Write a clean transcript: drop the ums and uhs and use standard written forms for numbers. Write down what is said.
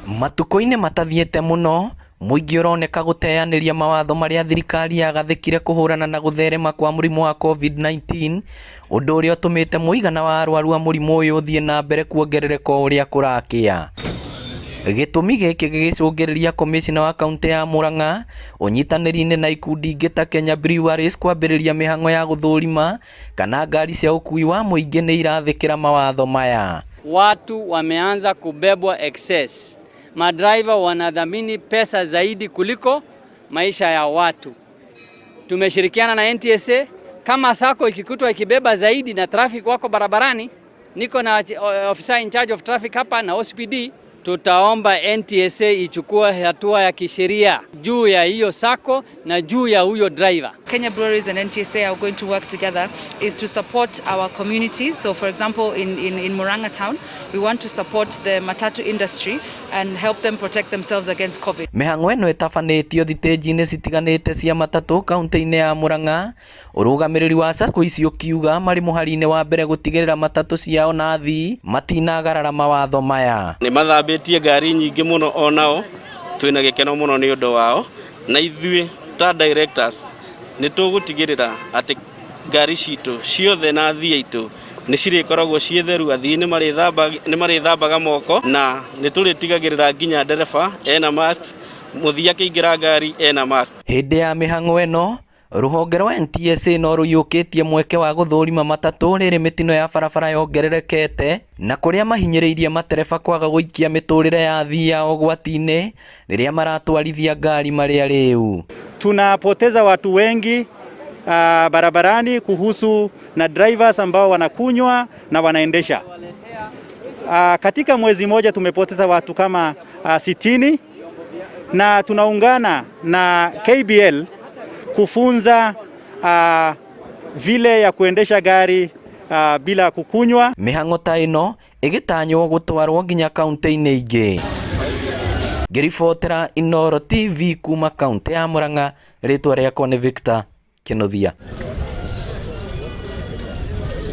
Matukũ-inĩ matathiĩte mũno, mũingĩ ũroneka gũteanĩria mawatho marĩa thirikari yagathĩkire kũhũrana na gũtherema kwa mũrimũ wa Covid-19, ũndũ ũrĩa ũtũmĩte mũigana wa arwaru a mũrimũ ũyũ ũthiĩ na mbere kuongerereka o ũrĩa kũrakĩa. Gĩtũmi gĩkĩ gĩgĩcũngĩrĩria komĩcina wa kaũntĩ ya Murang'a ũnyitanĩri-inĩ na ikundi ingĩ ta Kenya Breweries kwambĩrĩria mĩhang'o ya gũthũrima kana ngari cia ũkuui wa mũingĩ nĩ irathĩkĩra mawatho maya. Watu wameanza kubebwa excess. Madriver wanadhamini pesa zaidi kuliko maisha ya watu. Tumeshirikiana na NTSA, kama sako ikikutwa ikibeba zaidi na traffic wako barabarani, niko na officer in charge of traffic hapa na OCPD, tutaomba NTSA ichukue hatua ya kisheria juu ya hiyo sako na juu ya huyo driver. Kenya Breweries and NTSA are going to work together is to support our communities. So for example, in Murang'a town, we want to support the matatu industry and help them protect themselves against COVID. Mĩhang'o ĩno ĩtabanĩtio thitĩnji-inĩ citiganĩte cia matatũ kaunti-inĩ ya Murang'a. Ũrũgamĩrĩri wa sacco ici ũkiuga marĩ mũhari-inĩ wa mbere gũtigĩrĩra matatũ ciao na athii matinagarara mawatho maya. Nĩ mathambĩtie ngari nyingĩ mũno, onao twĩna gĩkeno mũno nĩ ũndũ wao, na ithuĩ ta directors nĩ tũgũtigĩrĩra atĩ ngari citũ ciothe na athii aitũ nĩ cirĩkoragwo ciĩ theru, athii nĩ marĩthambaga moko, na nĩ tũrĩtigagĩrĩra nginya ndereba ena mask, mũthii akĩingĩra ngari ena mask. Hĩndĩ ya mĩhang'o ĩno, rũhonge rwa NTSA no rũiyũkĩtie mweke wa gũthũrima matatũ rĩrĩ mĩtino ya barabara yongererekete na kũrĩa mahinyĩrĩirie matereba kwaga gũikia mĩtũrĩre ya athii yao ũgwati-inĩ rĩrĩa maratwarithia ngari marĩ arĩu. Tunapoteza watu wengi barabarani kuhusu na drivers ambao wanakunywa na wanaendesha. Katika mwezi moja tumepoteza watu kama 60, na tunaungana na KBL kufunza vile ya kuendesha gari bila kukunywa. Mĩhang'o ta ĩno ĩgĩtanywo gũtwarwo nginya kaunti-inĩ ingĩ. Ngĩribotera Inooro TV kuma kaunti ya Murang'a, rĩtwa rĩakwa nĩ Victor Kinuthia.